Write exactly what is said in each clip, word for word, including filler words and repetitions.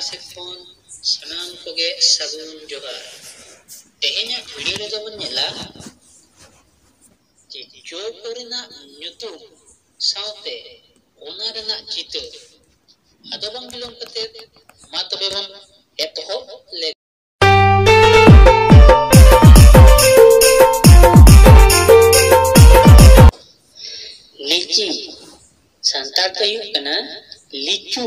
ᱥᱮᱫ ᱠᱷᱚᱱ ᱥᱟᱱᱟᱢ ᱠᱚᱜᱮ ᱥᱟᱹᱜᱩᱱ ᱡᱚᱦᱟᱨ᱾ ᱛᱮᱦᱮᱧᱟᱜ ᱵᱷᱤᱰᱤᱭᱳ ᱨᱮᱫᱚ ᱵᱚᱱ ᱧᱮᱞᱟ ᱡᱮ ᱡᱚ ᱠᱚᱨᱮᱱᱟᱜ ᱧᱩᱛᱩᱢ ᱥᱟᱶᱛᱮ ᱚᱱᱟ ᱨᱮᱱᱟᱜ ᱪᱤᱛᱟᱹᱨ᱾ ᱟᱫᱚ ᱵᱟᱝ ᱵᱤᱞᱚᱢ ᱠᱟᱛᱮ ᱢᱟ ᱛᱚᱵᱮ ᱵᱚᱱ ᱮᱛᱚᱦᱚᱵ ᱞᱮᱜᱮ᱾ ᱞᱤᱪᱤ, ᱥᱟᱱᱛᱟᱲ ᱛᱮ ᱦᱩᱭᱩᱜ ᱠᱟᱱᱟ ᱞᱤᱪᱩ᱾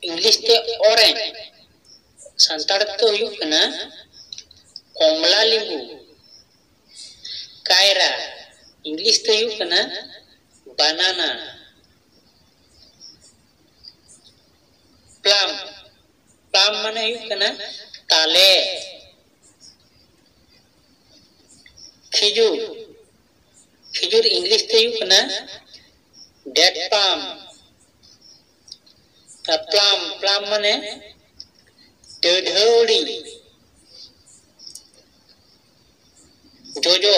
ᱤᱝᱞᱤᱥ ᱛᱮ ᱚᱨᱮᱧᱡᱽ, ᱥᱟᱱᱛᱟᱲ ᱛᱮ ᱦᱩᱭᱩᱜ ᱠᱟᱱᱟ ᱠᱚᱢᱞᱟ ᱞᱮᱵᱩ᱾ ᱠᱟᱭᱨᱟ, ᱤᱝᱞᱤᱥ ᱛᱮ ᱦᱩᱭᱩᱜ ᱠᱟᱱᱟ ᱵᱟᱱᱟᱱᱟ᱾ ᱯᱞᱟᱢ, ᱯᱞᱟᱢ ᱢᱟᱱᱮ ᱦᱩᱭᱩᱜ ᱠᱟᱱᱟ ᱛᱟᱞᱮ᱾ ᱠᱷᱤᱡᱩᱨ, ᱠᱷᱤᱡᱩᱨ ᱤᱝᱞᱤᱥ ᱛᱮ ᱦᱩᱭᱩᱜ ᱠᱟᱱᱟ ᱰᱮᱴ ᱯᱟᱢ᱾ ᱟᱨ ᱯᱞᱟᱢ, ᱯᱞᱟᱢ ᱢᱟᱱᱮ ᱰᱟᱹᱰᱷᱟᱹᱣᱲᱤ᱾ ᱡᱚᱡᱚ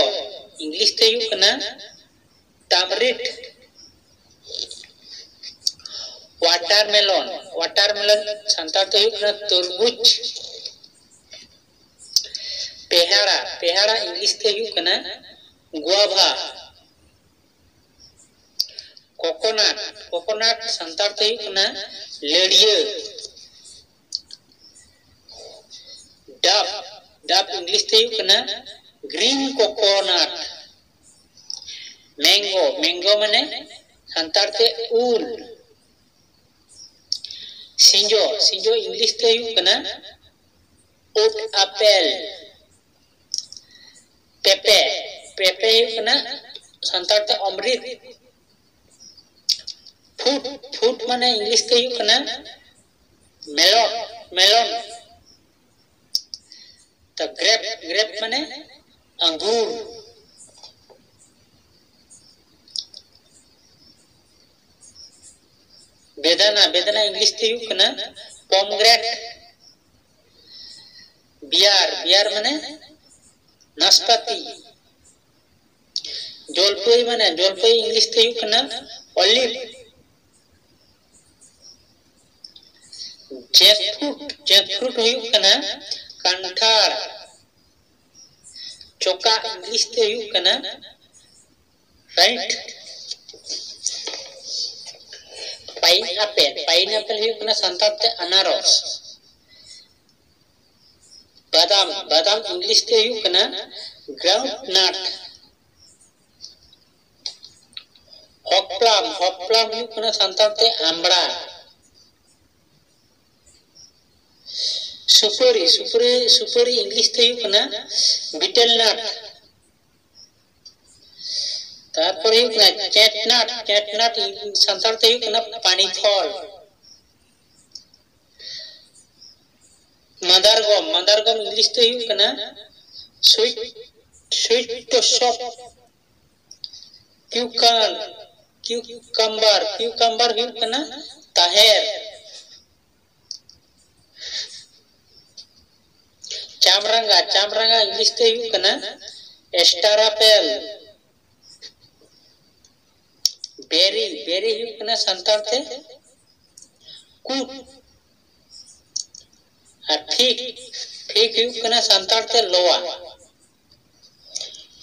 ᱤᱝᱞᱤᱥ ᱛᱮ ᱦᱩᱭᱩᱜ ᱠᱟᱱᱟ ᱴᱟᱢᱨᱤᱴ᱾ ᱣᱟᱴᱟᱨᱢᱮᱞᱚᱱ, ᱣᱟᱴᱟᱨᱢᱮᱞᱚᱱ ᱥᱟᱱᱛᱟᱲ ᱛᱮ ᱦᱩᱭᱩᱜ ᱠᱟᱱᱟ ᱛᱚᱨᱢᱩᱡᱽ᱾ ᱯᱮᱦᱟᱲᱟ, ᱯᱮᱦᱟᱲᱟ ᱤᱝᱞᱤᱥ ᱛᱮ ᱦᱩᱭᱩᱜ ᱠᱟᱱᱟ ᱜᱩᱣᱟᱵᱷᱟ᱾ ᱠᱳᱠᱳᱱᱟᱴ, ᱠᱳᱠᱳᱱᱟᱴ ᱥᱟᱱᱛᱟᱲ ᱛᱮ ᱦᱩᱭᱩᱜ ᱠᱟᱱᱟ ᱞᱟᱹᱲᱭᱟᱹ᱾ ᱰᱟᱵ, ᱰᱟᱵ ᱤᱝᱞᱤᱥ ᱛᱮ ᱦᱩᱭᱩᱜ ᱠᱟᱱᱟ ᱜᱨᱤᱱ ᱠᱳᱠᱳᱱᱟᱴ᱾ ᱢᱮᱝᱜᱳ, ᱢᱮᱝᱜᱳ ᱢᱟᱱᱮ ᱥᱟᱱᱛᱟᱲ ᱛᱮ ᱩᱞ᱾ ᱥᱤᱸᱡᱚ, ᱥᱤᱸᱡᱚ ᱤᱝᱞᱤᱥ ᱛᱮ ᱦᱩᱭᱩᱜ ᱠᱟᱱᱟ ᱩᱴ ᱟᱯᱮᱞ᱾ ᱯᱮᱯᱮ, ᱯᱮᱯᱮ ᱦᱩᱭᱩᱜ ᱠᱟᱱᱟ ᱥᱟᱱᱛᱟᱲ ᱛᱮ ᱚᱢᱨᱤᱛ᱾ ᱯᱷᱩᱴ, ᱯᱷᱩᱴ ᱢᱟᱱᱮ ᱤᱝᱞᱤᱥ ᱛᱮ ᱦᱩᱭᱩᱜ ᱠᱟᱱᱟ ᱢᱮᱞᱚᱱ, ᱢᱮᱞᱚᱱ᱾ ᱛᱚ ᱜᱨᱮᱯ, ᱜᱨᱮᱯ ᱢᱟᱱᱮ ᱟᱝᱜᱩᱨ᱾ ᱵᱮᱫᱟᱱᱟ, ᱵᱮᱫᱟᱱᱟ ᱤᱝᱞᱤᱥ ᱛᱮ ᱦᱩᱭᱩᱜ ᱠᱟᱱᱟ ᱯᱚᱢᱜᱨᱮᱴ᱾ ᱵᱤᱭᱟᱨ, ᱵᱤᱭᱟᱨ ᱢᱟᱱᱮ ᱱᱟᱥᱯᱟᱛᱤ᱾ ᱡᱚᱞᱯᱟᱹᱭ ᱢᱟᱱᱮ, ᱡᱚᱞᱯᱟᱹᱭ ᱤᱝᱞᱤᱥ ᱛᱮ ᱦᱩᱭᱩᱜ ᱠᱟᱱᱟ ᱚᱞᱤᱵᱷ᱾ Jackfruit, jackfruit ᱦᱩᱭᱩᱜ ᱠᱟᱱᱟ ᱠᱟᱱᱴᱷᱟᱲ᱾ ᱪᱚᱠᱟᱜ English ᱛᱮ ᱦᱩᱭᱩᱜ ᱠᱟᱱᱟ, right? Pineapple, pineapple ᱦᱩᱭᱩᱜ ᱠᱟᱱᱟ ᱥᱟᱱᱛᱟᱲ ᱛᱮ ᱟᱱᱟᱨᱚᱥ᱾ ᱵᱟᱫᱟᱢ, ᱵᱟᱫᱟᱢ English ᱛᱮ ᱦᱩᱭᱩᱜ ᱠᱟᱱᱟ ground nut᱾ ᱦᱚᱯᱞᱟᱢ, ᱦᱚᱯᱞᱟᱢ ᱦᱩᱭᱩᱜ ᱠᱟᱱᱟ ᱥᱟᱱᱛᱟᱲ ᱛᱮ ᱟᱢᱵᱽᱲᱟ᱾ ᱥᱩᱯᱟᱹᱨᱤ, ᱥᱩᱯᱟᱹᱨᱤ, ᱥᱩᱯᱟᱹᱨᱤ English ᱛᱮ ᱦᱩᱭᱩᱜ ᱠᱟᱱᱟ betel nut᱾ ᱛᱟᱨᱯᱚᱨ ᱦᱩᱭᱩᱜ ᱠᱟᱱᱟ ᱪᱮᱴᱱᱟᱴ, ᱪᱮᱴᱱᱟᱴ ᱥᱟᱱᱛᱟᱲ ᱛᱮ ᱦᱩᱭᱩᱜ ᱠᱟᱱᱟ ᱯᱟᱱᱤ ᱯᱷᱚᱞ᱾ ᱢᱟᱫᱟᱨᱜᱚᱢ, ᱢᱟᱫᱟᱨᱜᱚᱢ English ᱛᱮ ᱦᱩᱭᱩᱜ ᱠᱟᱱᱟ sweet, sweet to soft. Cucumber, cucumber, cucumber ᱦᱩᱭᱩᱜ ᱠᱟᱱᱟ ᱛᱟᱦᱮᱨ᱾ ᱪᱟᱢᱨᱟᱝᱜᱟ, ᱪᱟᱢᱨᱟᱝᱜᱟ English ᱛᱮ ᱦᱩᱭᱩᱜ ᱠᱟᱱᱟ ᱮᱥᱴᱟᱨᱟᱯᱮᱞ᱾ ᱵᱮᱨᱤ, ᱵᱮᱨᱤ ᱦᱩᱭᱩᱜ ᱠᱟᱱᱟ ᱥᱟᱱᱛᱟᱲ ᱛᱮ ᱠᱩᱫ᱾ ᱟᱨ ᱯᱷᱤᱜ, ᱯᱷᱤᱜ ᱦᱩᱭᱩᱜ ᱠᱟᱱᱟ ᱥᱟᱱᱛᱟᱲ ᱛᱮ ᱞᱚᱣᱟ᱾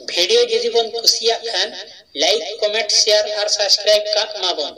ᱵᱷᱤᱰᱤᱭᱳ ᱡᱩᱫᱤ ᱵᱚᱱ ᱠᱩᱥᱤᱭᱟᱜ ᱠᱷᱟᱱ like, comment, share ᱟᱨ subscribe ᱠᱟᱜ ᱢᱟᱵᱚᱱ᱾